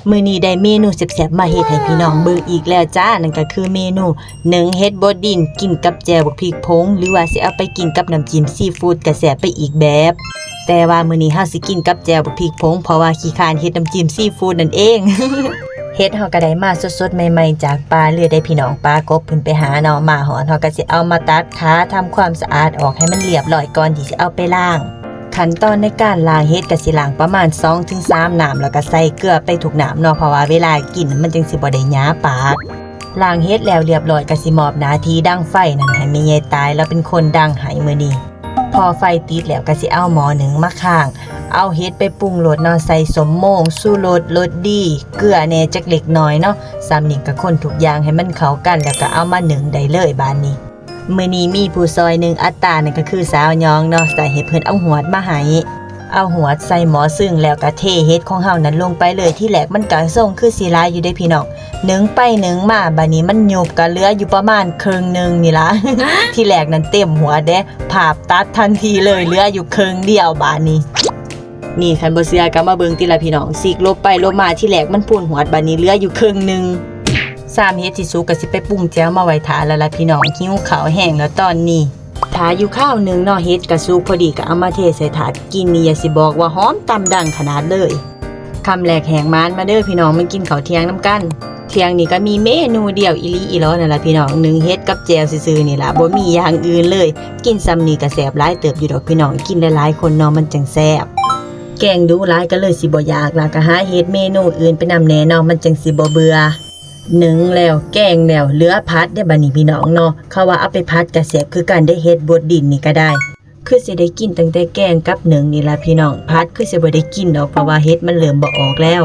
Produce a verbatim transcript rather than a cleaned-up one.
มื้อนี้ได้เมนูแซ่บๆมาเฮ็ดให้พี่น้องเบิ่งอีกแล้วจ้า นั่นก็คือเมนูหนึ่งเห็ดบดดินกินกับแจ่วบักพริกผง หรือว่าสิเอาไปกินกับน้ำจิ้มซีฟู้ดก็แซ่บไปอีกแบบ แต่ว่ามื้อนี้เฮาสิกินกับแจ่วบักพริกผง เพราะว่าขี้คร้านเฮ็ดน้ำจิ้มซีฟู้ดนั่นเอง เห็ดเฮาก็ได้มาสดๆใหม่ๆจากป่าเลยได้พี่น้อง ป่ากบเพิ่นไปหาเนาะ มาฮอดเฮาก็สิเอามาตัดขาทำความสะอาดออกให้มันเรียบร้อยก่อนที่สิเอาไปล้าง ขั้นตอนในการล้างเห็ดก็สิล้างประมาณสองถึงสามน้ำ แล้วก็ใส่เกลือไปทุกน้ำเนาะ เพราะว่าเวลากินมันจังสิบ่ได้หยาปาก ล้างเห็ดแล้วเรียบร้อยก็สิมอบหน้าที่ดังไฟนั่นให้แม่ใหญ่ตาย แล้วเป็นคนดังให้มื้อนี้ พอไฟติดแล้วก็สิเอาหม้อนึ่งมาข้าง เอาเห็ดไปปรุงรสเนาะ ใส่ส้มโมง ชูรส รสดี เกลือแหน่จักเล็กน้อยเนาะ ส่ำนี้ก็คนทุกอย่างให้มันเข้ากัน แล้วก็เอามานึ่งได้เลยบาดนี้ มื้อนี้มีผู้ซอยหนึ่งอัตรานั่นก็คือสาวยองเนาะ ใส่ให้เพิ่นเอาหวดมาให้ เอาหวดใส่หม้อซึ่งแล้วก็เทเห็ดของเฮานั้นลงไปเลย ทีแรกมันก็ทรงคือสิหลายอยู่เด้พี่น้อง นึ่งไปนึ่งมาบาดนี้มันยุบก็เหลืออยู่ประมาณครึ่งหนึ่งนี่ล่ะ ทีแรกนั้นเต็มหวดเด้ ภาพตัดทันทีเลย เหลืออยู่ครึ่งเดียวบาดนี้ นี่คันบ่เชื่อก็มาเบิ่งติล่ะพี่น้อง ซีกลบไปลบมา ทีแรกมันพูนหวด บาดนี้เหลืออยู่ครึ่งหนึ่ง สามเห็ดที่สุกก็สิไปปรุงแจ่วมาไว้ถ่าแล้วล่ะพี่น้อง หิวข้าวแฮงแล้วตอนนี้ ถ่าอยู่คาวหนึ่งเนาะ เห็ดก็สุกพอดีก็เอามาเทใส่ถาดกินนี่ อย่าสิบอกว่าหอมตำดังขนาดเลย คำแรกแหกหมานมาเด้อพี่น้อง มากินข้าวเที่ยงนำกัน เที่ยงนี้ก็มีเมนูเดียวอีหลีอีหลอนั่นล่ะพี่น้อง นึ่งเห็ดกับแจ่วซื่อๆนี่ล่ะ บ่มีอย่างอื่นเลย กินส่ำนี้ก็แซ่บหลายเติบอยู่ดอกพี่น้อง กินหลายๆคนเนาะมันจังแซ่บ แกงดูหลายก็เลยสิบ่อยาก แล้วก็หาเฮ็ดเมนูอื่นไปนำแหน่เนาะ มันจังสิบ่เบื่อ นึ่งแล้วแกงแล้วเหลือผัดเด้บาดนี้พี่น้องเนาะ เขาว่าเอาไปผัดก็แซ่บคือกันเด้ เห็ดบดดินนี่ก็ได้ คือสิได้กินตั้งแต่แกงกับนึ่งนี่ล่ะพี่น้อง ผัดคือสิบ่ได้กินดอก เพราะว่าเห็ดมันเริ่มบ่ออกแล้ว